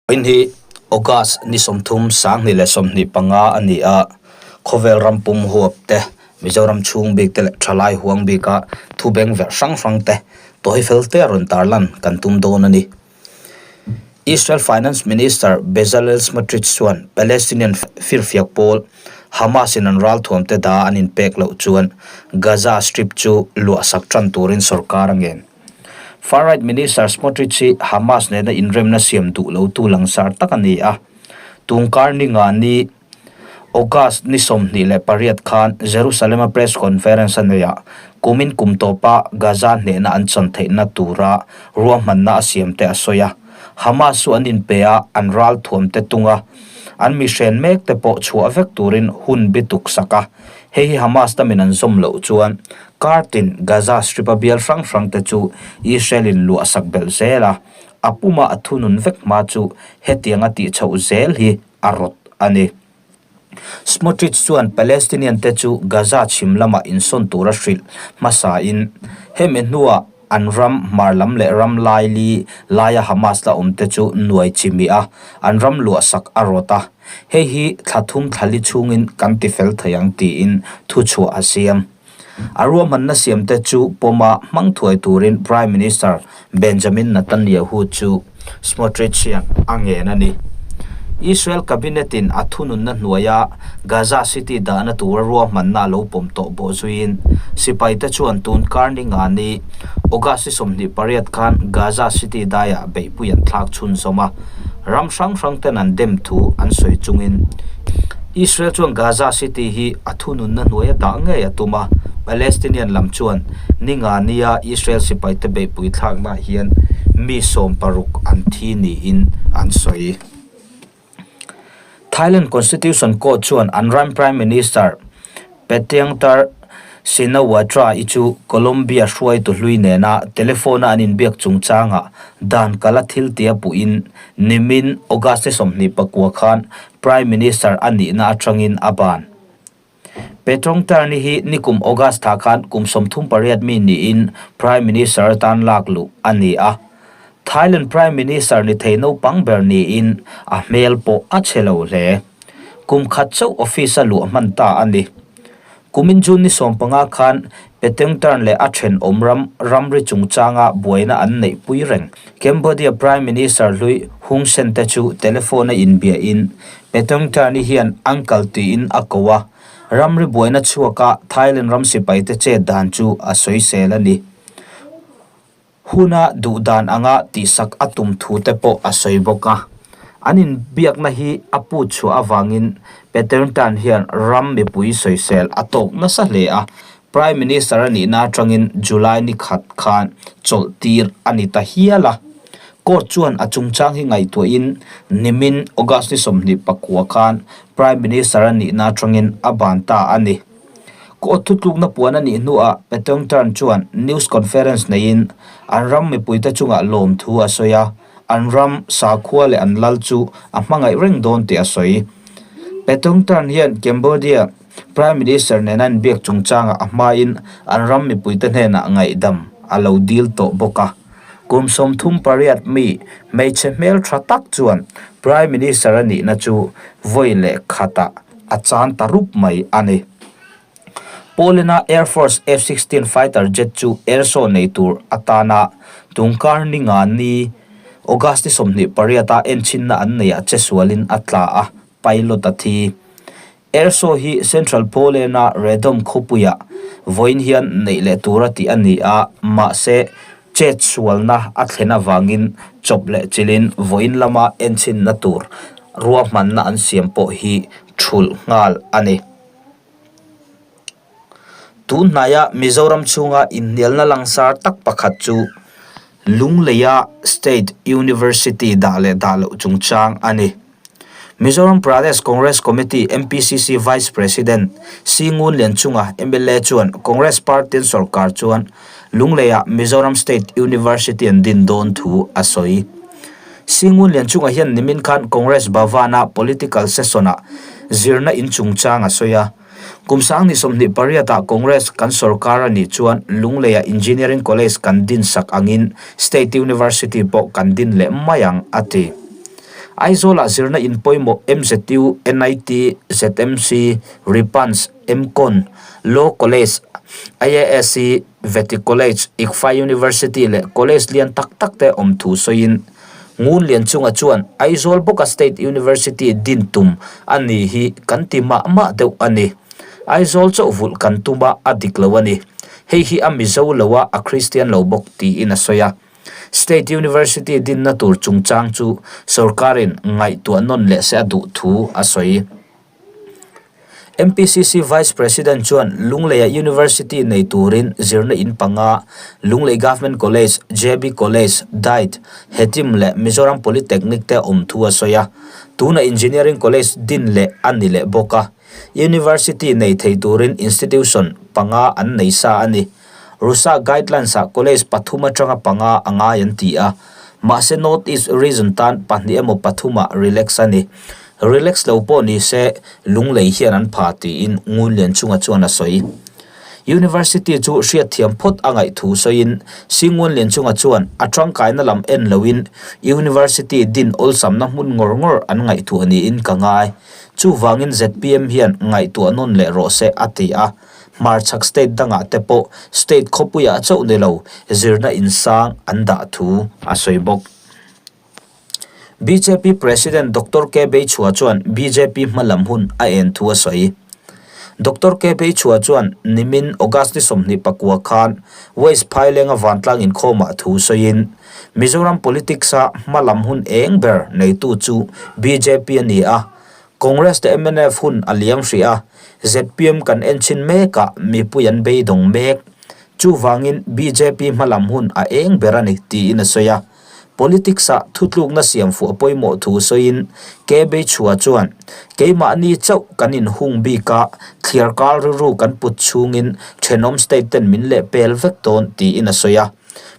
Vawiin hi August ni 30 2025 a ni a, khawvel ram pum huap te, Mizoram chhung bik te leh thalai huang bika thu beng verh hrang hrang te tawi fel te a rawn tarlan kan tum dawn a ni. Israel Finance Minister Bezalel Smotrich chuan Palestinian firfiak pawl Hamas in an ralthuam te dah an inpek loh chuan Gaza Strip chu luahsak tan turin sorkar a ngen. Far-right Minister Smotrich hi Hamas nena inremna siam duh lotu langsar tak a ni a. Tungkar ni nga ni August ni 28 khan Jerusalem-a press conference a neihah kumin kum tawpa Gaza hnehna an chan theihna tura ruahmanna a siam te a sawi a. Hamas chu an inpe a, an ralthuam te tung a, an mihren mek te pawh chhuah vek turin hun bi tuk sak a. Hei hi Hamas tamin an zawm loh chuan Kartin Gaza Strip-a bial hrang hrang te chu Israel-in luah sak belh zel a, a puma a thunun vek hma chu hetiang a tih chhoh zel hi a rawt a ni. Smotrich chuan Palestinian te chu Gaza chhim lamah insawn tura hrilh hmasain hemi hnuah an ram hmar lam leh ram laili laia Hamas la awm te chu nuai chimih a, an ram luah sak a rawt a. Hei hi thla thum thla li chhungin kan ti fel thei ang tiin thuchhuah a siam. A ruahmanna siamte chu pawma hmang thuai turin Prime Minister Benjamin Netanyahu chu Smotrich hian a ngen a ni. Israel Cabinet-in a thununna hnuaia Gaza City dahna tura ruahmanna a lo pawm tawh bawh zuiin sipaite chuan tun kar ni nga ni August 28 khan Gaza City daiah beihpui an thlak chhunzawm a, ram hrang hrang ten an dem thu an sawi chungin Israel chuan Gaza City hi a thununna hnuaia dah ngei a tum a, Palestinian lam chuan ni nga nia Israel sipaite beihpui thlaknaah hian mi 16 an thi niin an sawi. Thailand Constitution Court chuan an ram Prime Minister Paetongtarn Shinawatra-i chu Colombia hruaitu hlui nena telephone-a an inbiak chungchangah dan kala thil tia puhin nimin August 29 khan Prime Minister a nihna atangin a ban. Paetongtarn hi nikum August thla khan kum 38 mi niin Prime Minister atan lak luh a ni a. Thailand Prime Minister ni thei naupang ber niin a hmel pawh a chhe lo hle. Kum khat chauh office a luah hman ta a ni. Kumin June ni 15 khan Paetongtarn leh a thenawm ram ramri chungchanga buaina an neihpui reng. Cambodia Prime Minister hlui Hun Sen te chu telephone a inbiahin Paetongtarn-i hian uncle tiin a ko a, ramri buaina chhuaka Thailand ram sipaite chet dan chu a sawisel a ni. Huna duh dan anga tihsak a tum thu te pawh a sawi bawk a. An inbiakna hi a put chhuah avangin Paetongtarn hian ram mipui sawisel a tawk nasa hle a, Prime Minister a nihna atangin July ni khat khan chawlh tir a ni ta hial a. Court chuan a chungchang hi ngaihtuahin nimin August ni 29 khan Prime Minister a nihna atangin a ban ta a ni. Court thutlukna puan a nih hnuah Paetongtarn chuan news conference neiin an ram mipuite chungah lawmthu a sawi a, an ram sakhua leh an lal chu a hmangaih reng dawn tih a sawi. Paetongtarn hian Cambodia Prime Minister nena an biak chungchangah a hmain an ram mipuite hnenah ngaihdam a lo dil tawh bawk a. Kum 38 mi hmeichhe hmeltha tak chuan Prime Minister a nihna chu vawi leh khatah a chan ta rup mai a ni. Poland-a Air Force F-16 fighter jet chu air show nei tur atana tungkar ni nga ni August ni 28-a enchinna an neiah che sualin a tla a, pilot a thi. Air show hi Central Poland-a Radom khawpuiah vawiin hian neih leh tura tih a ni a, mahse chet sualna a thlen avangin chawp leh chilhin vawiin lama enchinna tur ruahmanna an siam pawh hi thulh nghal a ni. Tun hnaia Mizoram chhunga inhnialna langsar tak pakhat chu Lungleia State University dah leh dah loh chungchang a ni. Mizoram Pradesh Congress Committee, MPCC, Vice President C Ngun Lianchunga, mla chuan Congress Party-an sorkar chuan Lungleia Mizoram State University an din dawn thu a sawi. C Ngun Lianchunga hian nimin khan Congress Bhavan-a political session-ah zirna in chungchang a sawi a. Kum sang ni 28-ah Congress kan sorkar a nih chuan Lungleia Engineering College kan din sak angin State University pawh kan din leh mai ang, a ti. Aizawlah zirna in pawimawh MZU, NIT, ZMC, Ripans, MCON, Law College, IASC, Vety College, ICFAI University leh college lian tak tak te awm thu sawiin Ngunlianchunga chuan Aizawl bawka State University din tum a ni hi kan ti mah mah deuh a ni. Aizawl chauh vulh kan tum a, a dik lo a ni. Hei hi a Mizo lo a, a Kristian lo bawk tiin a sawi a. State University dinna tur chungchang chu sorkarin ngaihtuah nawn leh se a duh thu a sawi. MPCC Vice President chuan Lungleia University nei turin zirna in panga, Lunglei Government College, JB College, DIET, Hetim leh Mizoram Polytechnic te awm thu a sawi a. Tuna Engineering College din leh a ni leh bawk a. University nei thei turin institution panga an nei sa a ni. RUSA guidelines-ah college pathum atanga panga a ngai an ti a, mahse North East region tan pahnih emaw pathumah relax a ni. Relax lo pawh ni se Lunglei hian an pha tiin Ngunlianchunga chuan a sawi. University chu hriatthiam phawt a ngaih thu sawiin Si Ngunlianchunga chuan a tangkaina lam en loin University din awlsamna hmun ngawr ngawr an ngaihtuah niin ka ngai. Chuvangin zpm hian ngaihtuah nawn leh rawh se a ti a. Hmarchhak state dangah te pawh state khawpuiah chauh ni lo zirna insang an dah thu a sawi bawk. Bjp President Doctor K Beichhua chuan bjp hma lam hun a en thu a sawi. Doctor K Beichhua chuan nimin August ni 24 khan West Phailenga vantlang inkhawmah thu sawiin Mizoram politics-a hma lam hun eng ber neitu chu bjp a ni a, Congress leh mnf hun a liam hrih a, zpm kan en chhin mekah mipui an beidawng mek. Chuvangin bjp hmalam hun a eng ber a ni, tiin a sawi a. Politics-ah thutlukna siam fuh a pawimawh thu sawiin KB Chhua chuan, Keimahni chauh kan inhung bik a, thliar kal rilru kan put chhungin thenawm state ten min lehpel vek dawn, tiin a sawi a.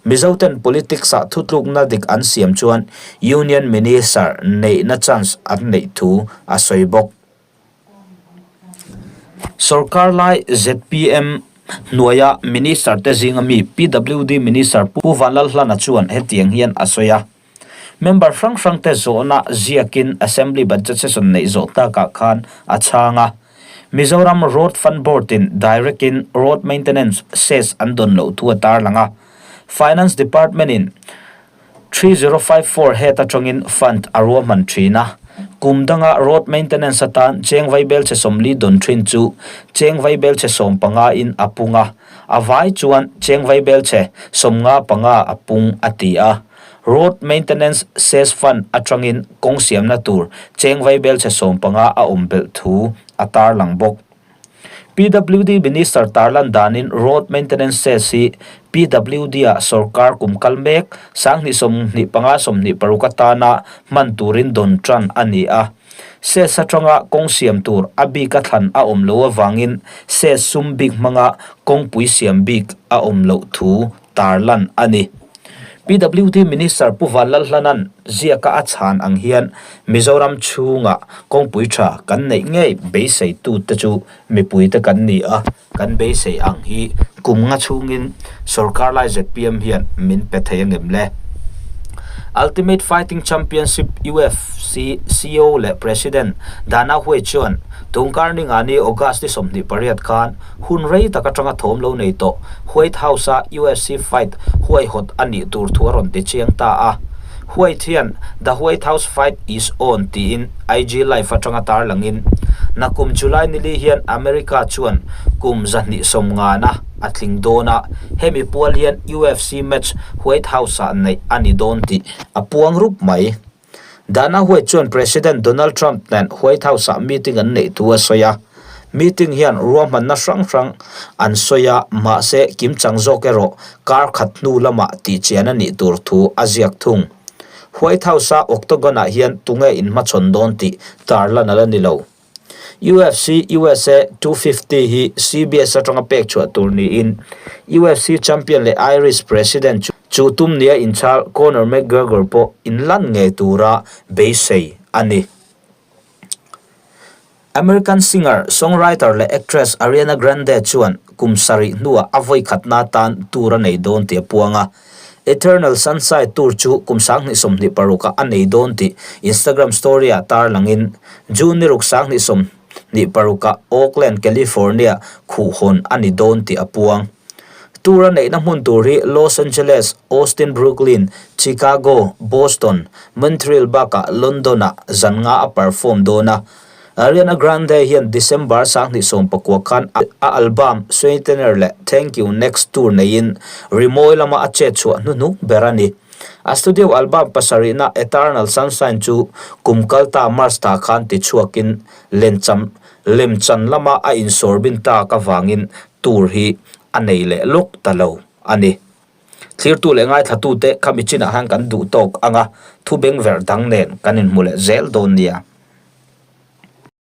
Mizoten politics-ah thutlukna dik an siam chuan Union Minister neihna chance an neih thu a sawi bawk. Sorkar lai zpm hnuaia Minister te zinga mi PWD Minister Pu Vanlalhlana chuan hetiang hian a sawi a, Member hrang hrangte zawhna ziakin Assembly Budget Session neih zawh takah khan a chhang a. Mizoram Road Fund Board-in direct-in road maintenance cess an dawn loh thu a tarlang a. Finance Department-in 3054 head atangin fund a ruahman thin a. Kum danga road maintenance atan cheng vaibelchhe 40 dawn thin chu cheng vaibelchhe 15 in a pung a, a vai chuan cheng vaibelchhe 55 a pung a ti a. Road Maintenance Cess Fund atangin kawng siamna tur cheng vaibelchhe 15 a awm belh thu a tarlang bawk. PWD Minister tarlan danin Road Maintenance Cess hi PWD-ah sorkar kum kal mek 2025 26 atana hman turin dawn tan a ni a. Cess atanga kawng siam tur a bika thlan a awm loh avangin cess sum bik hmanga kawngpui siam bik a awm loh thu tarlan a ni. PWD Minister Pu Vanlalhlana'n ziaka a chhan ang hian Mizoram chhunga kawngpui tha kan neih ngei beiseitute chu mipuite kan ni a, kan beisei ang hi kum nga chhungin sorkar lai zpm hian min pe thei angem le? Ultimate Fighting Championship, UFC, ceo leh President Dana White chuan tungkar ningani August ni 28 khan Hun rei tak atanga thawm lo nei tawh White House-a UFC fight huaihawt a nih tur thu a rawn ti chiang ta a. White hian The White House fight is on tiin IG Live atanga tarlangin, Nakum July nili hian America chuan kum 250 a tling dawn a, hemi pual hian UFC match White House-ah neih a ni dawn tih a puang rup mai. Dana White chuan President Donald Trump nen White House-ah meeting an neih thu a sawi a. Meeting hian ruahmanna hrang hrang an sawi a, mahse kimchang zawk erawh kar khat hnu lamah tihchian a nih tur thu a ziak thung. White House-a Octagon-ah hian tunge inhmachhawn dawn tih tarlan a la ni lo. UFC USA 250 hi CBS atanga pek chhuah tur niin UFC champion leh Irish president chu tum nia inchhal Conor McGregor pawh inlan ngei tura beisei a ni. American singer, songwriter leh actress Ariana Grande chuan kum sarih hnuah a vawikhatna tan tour a nei dawn tih a puang a. Eternal Sunside Tour chu kum 2026 ah a nei dawn tih Instagram story-ah tarlangin June ni ruk 2026 ah Oakland, California khuhhawn a ni dawn tih a puang. Tour a neihna hmun tur hi Los Angeles, Austin, Brooklyn, Chicago, Boston, Montreal bakah London-ah zan nga a perform dawn a. Ariana Grande hian December 2019 khan a album Sweetener leh Thank You Next tour neiin rimawi lama a chet chhuah hnuhnung ber a ni. A studio album pasarihna Eternal Sunshine chu kum kalta March thla khan tichhuakin lencham lemchan lama a insawrbin tak avangin tour hi a nei leh lawk ta lo a ni. Thlirtu leh ngaithlatute khami chinah hian kan duh tawk ang a, thu bengverh dang nen kan inhmu leh zel dawn nia.